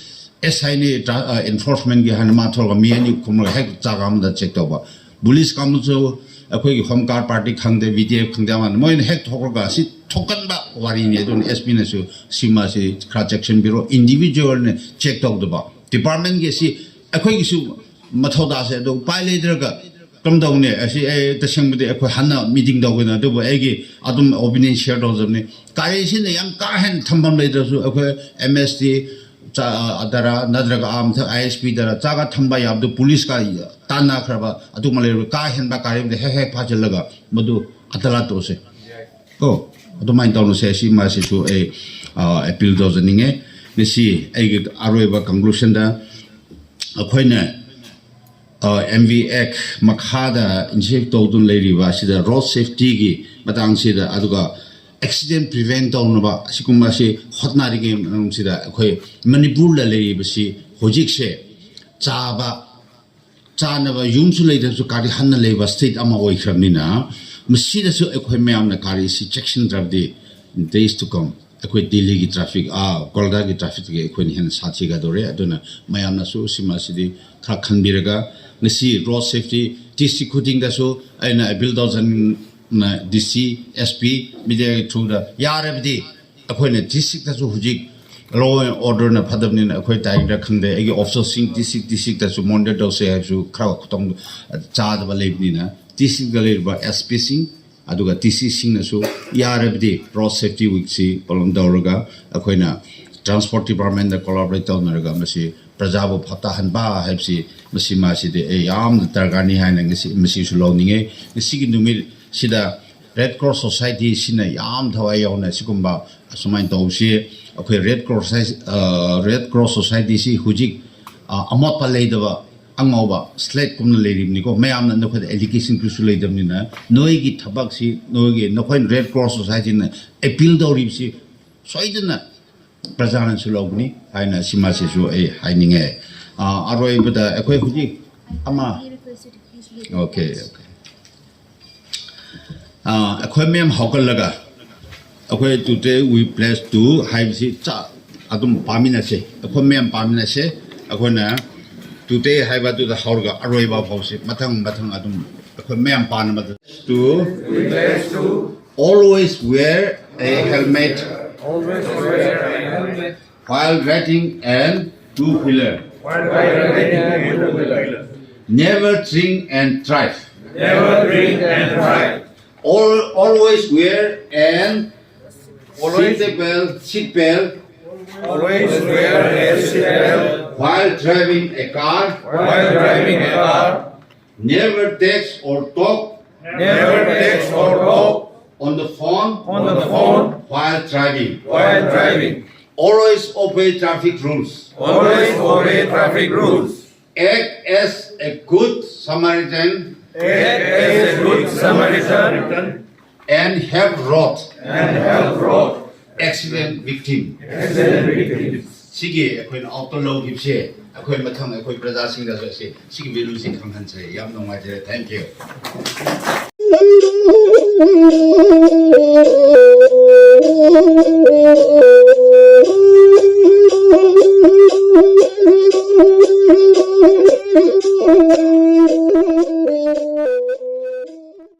ꯑꯦꯁ ꯑꯥꯏꯅꯤ ꯇ꯭ꯔꯥ-, ꯑ, ꯏꯟꯐꯣꯔꯁꯃꯦꯟꯒꯤ ꯍꯥꯏꯅ ꯃꯥ ꯊꯣꯛꯂꯒ ꯃꯤ ꯑꯅꯤ ꯈꯨꯝꯂꯒ ꯍꯦꯛ ꯆꯥꯛ ꯑꯃꯗ ꯆꯦꯛ ꯇꯧꯕ꯫ ꯄꯨꯂꯤꯁ ꯀꯥꯡꯕꯨꯁꯨ ꯑꯩꯈꯣꯏꯒꯤ ꯍꯣꯝ ꯒꯥꯔꯗ ꯄꯥꯔꯇꯤ ꯈꯪꯗꯦ, ꯚꯤ ꯗꯤ ꯑꯦꯐ ꯈꯪꯗꯦ, ꯑꯃꯅ ꯃꯣꯏꯅ ꯍꯦꯛ ꯊꯣꯛꯂꯒ ꯑꯁꯤ ꯊꯣꯛꯀꯟꯕ ꯋꯥꯔꯤꯅꯤ꯫ ꯑꯗꯨꯅ ꯑꯦꯁ ꯄꯤꯅꯁꯨ ꯁꯤꯃꯁꯤ ꯈꯔ ꯆꯦꯛꯁꯤꯟꯕꯤꯔꯣ, ꯏꯟꯗꯤꯕꯤꯖꯨꯋꯦꯜꯅ ꯆꯦꯛ ꯇꯧꯗꯕ, ꯗꯤꯄꯥꯔꯠꯃꯦꯟꯒꯤ ꯑꯁꯤ ꯑꯩꯈꯣꯏꯒꯤꯁꯨ ꯃꯊꯧ ꯇꯥꯁꯦ꯫ ꯑꯗꯣ ꯎꯄꯥꯏ ꯂꯩꯇ꯭ꯔꯒ ꯀꯝꯗꯧꯅꯤ? ꯑꯁꯤ ꯑꯩ ꯇꯁꯦꯡꯕꯗꯤ ꯑꯩꯈꯣꯏ ꯍꯟꯅ ꯃꯤꯇꯤꯡ ꯇꯧꯒꯅꯤ, ꯑꯗꯨꯕꯨ ꯑꯩꯒꯤ ꯑꯗꯨꯝ ꯑꯣꯄꯤꯅꯤꯌꯟ ꯁꯤꯌꯔ ꯇꯧꯖꯕꯅꯤ꯫ ꯒꯥꯔꯤꯁꯤꯅ ꯌꯥꯝ ꯀꯥ ꯍꯦꯟꯅ ꯊꯝꯐꯝ ꯂꯩꯇ꯭ꯔꯁꯨ ꯑꯩꯈꯣꯏ ꯑꯦꯝ ꯑꯦꯁ ꯇꯤ ꯗꯔ ꯅꯠꯇ꯭ꯔꯒ ꯑꯥ ꯃꯊꯛ ꯑꯥꯏ ꯑꯦꯁ ꯄꯤ ꯗꯔ ꯆꯥꯒ ꯊꯝꯕ ꯌꯥꯕꯗꯨ ꯄꯨꯂꯤꯁꯀ ꯇꯥꯟꯅꯈ꯭ꯔꯕ ꯑꯗꯨꯃ ꯂꯩꯔꯣꯏ꯫ ꯀꯥ ꯍꯦꯟꯕ ꯒꯥꯔꯤꯗ ꯍꯦꯛ ꯍꯦꯛ ꯐꯥꯖꯤꯜꯂꯒ ꯃꯗꯨ ꯑꯗꯥꯂꯠ ꯇꯧꯁꯦ꯫ ꯀꯣ, ꯑꯗꯨꯃꯥꯏꯅ ꯇꯧꯅꯁꯦ꯫ ꯑꯁꯤ ꯃꯥꯁꯤꯁꯨ ꯑꯩ ꯑꯦꯄꯤꯜ ꯇꯧꯖꯅꯤꯡꯉꯦ꯫ ꯉꯁꯤ ꯑꯩꯒꯤ ꯑꯔꯣꯏꯕ ꯀꯟꯀ꯭ꯂꯨꯁꯟꯗ ꯑꯩꯈꯣꯏꯅ ꯑꯦꯝ ꯚꯤ ꯑꯦꯛ ꯃꯈꯥꯗ ꯏꯅꯤꯁꯤꯌꯦꯠ ꯇꯧꯗꯨꯅ ꯂꯩꯔꯤꯕ ꯑꯁꯤꯗ ꯔꯣꯗ ꯁꯦꯐꯇꯤꯒꯤ ꯃꯇꯥꯡꯁꯤꯗ, ꯑꯗꯨꯒ ꯑꯦꯛꯁꯤꯗꯦꯟ ꯄ꯭ꯔꯤꯚꯦꯟ ꯇꯧꯅꯕ ꯑꯁꯤꯒꯨꯝꯕ ꯑꯁꯤ ꯍꯣꯠꯅꯔꯤꯉꯩ ꯃꯅꯨꯡꯁꯤꯗ ꯑꯩꯈꯣꯏ ꯃꯅꯤꯄꯨꯔꯗ ꯂꯩꯔꯤꯕꯁꯤ ꯍꯧꯖꯤꯛꯁꯦ ꯆꯥꯕ ꯆꯥꯅꯕ ꯌꯨꯝꯁꯨ ꯂꯩꯇ꯭ꯔꯁꯨ ꯒꯥꯔꯤ ꯍꯟꯅ ꯂꯩꯕ ꯁ꯭ꯇꯦꯠ ꯑꯃ ꯑꯣꯏꯈ꯭ꯔꯕꯅꯤꯅ, ꯃꯁꯤꯗꯁꯨ ꯑꯩꯈꯣꯏ ꯃꯌꯥꯝꯅ ꯒꯥꯔꯤꯁꯤ ꯆꯦꯛꯁꯤꯟꯗ꯭ꯔꯕꯗꯤ, in days to come ꯑꯩꯈꯣꯏ ꯗꯤꯜꯂꯤꯒꯤ ꯇ꯭ꯔꯥꯐꯤꯛ, ꯑꯥ, ꯀꯣꯜꯀꯥꯇꯥꯒꯤ ꯇ꯭ꯔꯥꯐꯤꯛꯇꯒꯤ ꯑꯩꯈꯣꯏꯅ ꯍꯦꯟꯅ ꯁꯥꯊꯤꯒꯗꯧꯔꯦ꯫ ꯑꯗꯨꯅ ꯃꯌꯥꯝꯅꯁꯨ ꯁꯤꯃꯁꯤꯗꯤ ꯈꯔ ꯈꯟꯕꯤꯔꯒ, ꯉꯁꯤ ꯔꯣꯗ ꯁꯦꯐꯇꯤ ꯗꯤꯁꯇ꯭ꯔꯤꯛ ꯈꯨꯗꯤꯡꯗꯁꯨ ꯑꯩꯅ ꯑꯦꯄꯤꯜ ꯇꯧꯖꯅꯤꯡꯅ ꯗꯤ ꯁꯤ, ꯑꯦꯁ ꯄꯤ, ꯃꯤꯗꯤꯌꯥꯒꯤ ꯊ꯭ꯔꯨꯗ ꯌꯥꯔꯕꯗꯤ ꯑꯩꯈꯣꯏꯅ ꯗꯤꯁꯇ꯭ꯔꯤꯛꯇꯁꯨ ꯍꯧꯖꯤꯛ ꯂꯣ ꯑꯦꯟ ꯑꯣꯔꯗꯔꯅ ꯐꯠꯇꯕꯅꯤꯅ ꯑꯩꯈꯣꯏ ꯇꯥꯏꯗ ꯈꯪꯗꯦ, ꯑꯩꯒꯤ ꯑꯣꯐꯤꯁꯔꯁꯤꯡ ꯗꯤꯁꯇ꯭ꯔꯤꯛ ꯗꯤꯁꯇ꯭ꯔꯤꯛꯇꯁꯨ ꯃꯣꯅꯤꯇꯔ ꯇꯧꯁꯦ ꯍꯥꯏꯕꯁꯨ ꯈꯔ ꯈꯨꯗꯣꯡ ꯆꯥꯗꯕ ꯂꯩꯕꯅꯤꯅ, ꯗꯤꯁꯇ꯭ꯔꯤꯛꯇ ꯂꯩꯔꯤꯕ ꯑꯦꯁ ꯄꯤꯁꯤꯡ ꯑꯗꯨꯒ ꯗꯤ ꯁꯤꯁꯤꯡꯅꯁꯨ ꯌꯥꯔꯕꯗꯤ ꯔꯣꯗ ꯁꯦꯐꯇꯤ ꯋꯤꯛꯁꯤ ꯄꯥꯂꯟ ꯇꯧꯔꯒ ꯑꯩꯈꯣꯏꯅ ꯇ꯭ꯔꯥꯟꯁꯄꯣꯔꯠ ꯗꯤꯄꯥꯔꯠꯃꯦꯟꯗ ꯀꯣꯂꯥꯕꯣꯔꯦꯠ ꯇꯧꯅꯔꯒ ꯃꯁꯤ ꯄ꯭ꯔꯖꯥꯕꯨ ꯐꯠꯇꯍꯟꯕ ꯍꯥꯏꯕꯁꯤ ꯃꯁꯤ ꯃꯥꯁꯤꯗꯤ ꯑꯩ ꯌꯥꯝꯅ ꯗꯔꯀꯥꯔꯅꯤ ꯍꯥꯏꯅ ꯉꯁꯤ, ꯃꯁꯤꯁꯨ ꯂꯧꯅꯤꯡꯉꯦ꯫ ꯉꯁꯤꯒꯤ ꯅꯨꯃꯤꯠꯁꯤꯗ ꯔꯦꯗ ꯀ꯭ꯔꯣꯁ ꯁꯣꯁꯥꯏꯇꯤꯁꯤꯅ ꯌꯥꯝ ꯊꯋꯥꯏ ꯌꯥꯎꯅ ꯁꯤꯒꯨꯝꯕ ꯑꯁꯨꯃꯥꯏꯅ ꯇꯧꯕꯁꯤ ꯑꯩꯈꯣꯏ ꯔꯦꯗ ꯀ꯭ꯔꯣꯁ, ꯔꯦꯗ ꯀ꯭ꯔꯣꯁ ꯁꯣꯁꯥꯏꯇꯤꯁꯤ ꯍꯧꯖꯤꯛ, ꯑ, ꯑꯃꯣꯠꯄ ꯂꯩꯗꯕ ꯑꯉꯧꯕ ꯁ꯭ꯂꯦꯠꯀꯨꯝꯅ ꯂꯩꯔꯤꯕꯅꯤꯀꯣ꯫ ꯃꯌꯥꯝꯅ ꯅꯈꯣꯏꯗ ꯑꯦꯂꯤꯒꯦꯁꯟ ꯀꯔꯤꯁꯨ ꯂꯩꯇꯕꯅꯤꯅ ꯅꯣꯏꯒꯤ ꯊꯕꯛꯁꯤ, ꯅꯣꯏꯒꯤ, ꯅꯈꯣꯏꯅ ꯔꯦꯗ ꯀ꯭ꯔꯣꯁ ꯁꯣꯁꯥꯏꯇꯤꯅ ꯑꯦꯄꯤꯜ ꯇꯧꯔꯤꯕꯁꯤ ꯁꯣꯏꯗꯅ ꯄ꯭ꯔꯖꯥꯅꯁꯨ ꯂꯧꯒꯅꯤ ꯍꯥꯏꯅ ꯁꯤꯃꯁꯤꯁꯨ ꯑꯩ ꯍꯥꯏꯅꯤꯡꯉꯦ꯫ ꯑ, ꯑꯔꯣꯏꯕꯗ ꯑꯩꯈꯣꯏ ꯍꯧꯖꯤꯛ ꯑꯃ, okay, okay. ꯑ, ꯑꯩꯈꯣꯏ ꯃꯌꯥꯝ ꯍꯧꯒꯠꯂꯒ ꯑꯩꯈꯣꯏ Today We Pledge To ꯍꯥꯏꯕꯁꯤ ꯆꯥ-, ꯑꯗꯨꯝ ꯄꯥꯃꯤꯟꯅꯁꯦ꯫ ꯑꯩꯈꯣꯏ ꯃꯌꯥꯝ ꯄꯥꯃꯤꯟꯅꯁꯦ꯫ ꯑꯩꯈꯣꯏꯅ Today ꯍꯥꯏꯕ ꯑꯗꯨꯗ ꯍꯧꯔꯒ ꯑꯔꯣꯏꯕ ꯐꯥꯎꯁꯤ ꯃꯊꯪ ꯃꯊꯪ ꯑꯗꯨꯝ ꯑꯩꯈꯣꯏ ꯃꯌꯥꯝ ꯄꯥꯅꯕꯗ to always wear a helmet while riding and two wheeler. Never drink and drive. Never drink and drive. Al- always wear an seat belt, seat belt. Always wear a seat belt. While driving a car. While driving a car. Never text or talk. Never text or talk. On the phone. On the phone. While driving. While driving. Always obey traffic rules. Always obey traffic rules. Act as a good Samaritan. Act as a good Samaritan. And help road. And help road. Accident victim. Accident victim. ꯁꯤꯒꯤ ꯑꯩꯈꯣꯏꯅ ꯑꯥꯎꯠꯇ ꯂꯧꯈꯤꯕꯁꯦ ꯑꯩꯈꯣꯏ ꯃꯊꯪ ꯑꯩꯈꯣꯏ ꯄ꯭ꯔꯖꯥꯁꯤꯡꯗꯁꯨ ꯑꯁꯤ ꯁꯤꯒꯤ ꯚꯦꯂꯨꯁꯤ ꯈꯪꯍꯟꯁꯦ꯫ ꯌꯥꯝ ꯅꯨꯡꯉꯥꯏꯖꯔꯦ꯫ Thank you.